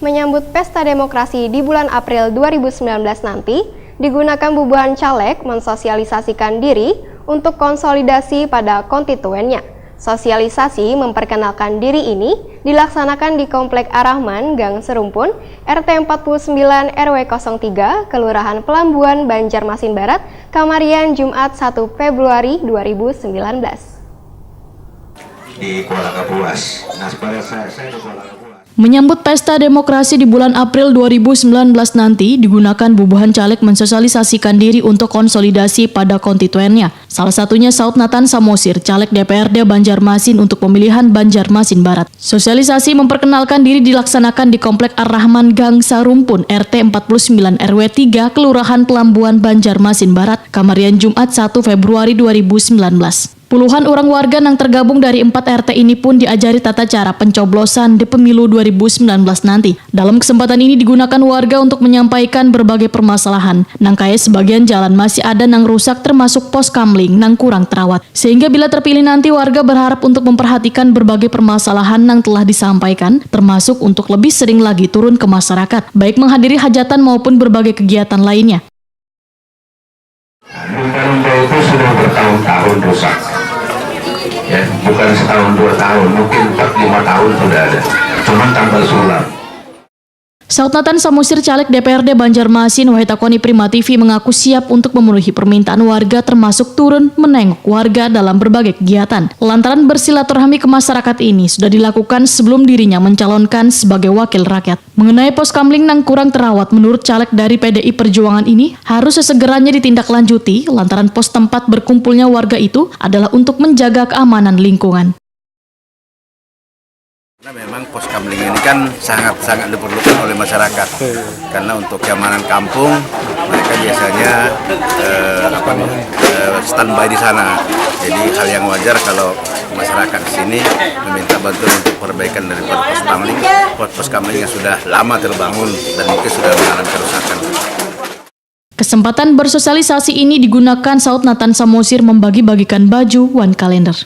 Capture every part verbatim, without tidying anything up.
Menyambut pesta demokrasi di bulan April dua ribu sembilan belas nanti, digunakan bubuhan caleg mensosialisasikan diri untuk konsolidasi pada konstituennya. Sosialisasi memperkenalkan diri ini dilaksanakan di Komplek Ar-Rahman, Gang Serumpun, R T empat puluh sembilan R W kosong tiga, Kelurahan Pelambuan, Banjarmasin Barat, Kamarian, Jumat satu Februari dua ribu sembilan belas. Di Kuala Kapuas. Nah, pada saya, saya di Kuala Kapuas. Menyambut pesta demokrasi di bulan April dua ribu sembilan belas nanti, digunakan bubuhan caleg mensosialisasikan diri untuk konsolidasi pada konstituennya. Salah satunya Saud Nathan Samosir, caleg D P R D Banjarmasin untuk pemilihan Banjarmasin Barat. Sosialisasi memperkenalkan diri dilaksanakan di Komplek Ar-Rahman, Gang Sarumpun, R T empat puluh sembilan R W tiga, Kelurahan Pelambuan, Banjarmasin Barat, Kamarian, Jumat satu Februari dua ribu sembilan belas. Puluhan urang warga nang tergabung dari empat R T ini pun diajari tata cara pencoblosan di pemilu dua ribu sembilan belas nanti. Dalam kesempatan ini digunakan warga untuk menyampaikan berbagai permasalahan, nang kaya sebagian jalan masih ada nang rusak termasuk pos kamling nang kurang terawat. Sehingga bila terpilih nanti warga berharap untuk memperhatikan berbagai permasalahan nang telah disampaikan, termasuk untuk lebih sering lagi turun ke masyarakat, baik menghadiri hajatan maupun berbagai kegiatan lainnya. Lumba-lumba itu sudah bertahun-tahun rusak. Ya, bukan setahun dua tahun, mungkin empat lima tahun sudah ada. Cuman tambal sulam. Saud Nathan Samosir, caleg D P R D Banjarmasin, wahai takoni Prima T V, mengaku siap untuk memenuhi permintaan warga, termasuk turun menengok warga dalam berbagai kegiatan. Lantaran bersilaturahmi ke masyarakat ini sudah dilakukan sebelum dirinya mencalonkan sebagai wakil rakyat. Mengenai pos kamling nang kurang terawat, menurut caleg dari P D I Perjuangan ini, harus sesegeranya ditindaklanjuti lantaran pos tempat berkumpulnya warga itu adalah untuk menjaga keamanan lingkungan. Karena memang pos kamling ini kan sangat-sangat diperlukan oleh masyarakat. Karena untuk keamanan kampung, mereka biasanya eh, apa nih, eh, standby di sana. Jadi hal yang wajar kalau masyarakat di sini meminta bantuan untuk perbaikan daripada pos kamling. Pos, pos kamling yang sudah lama terbangun dan mungkin sudah mengalami kerusakan. Kesempatan bersosialisasi ini digunakan Saud Nathan Samosir membagi-bagikan baju wan kalender.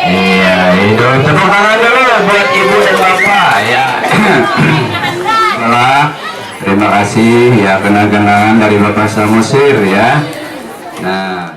Iya, itu tepuk tangan dulu buat ibu dan bapak ya. Setelah terima kasih ya, kenang-kenangan dari Bapak Samosir ya. Nah,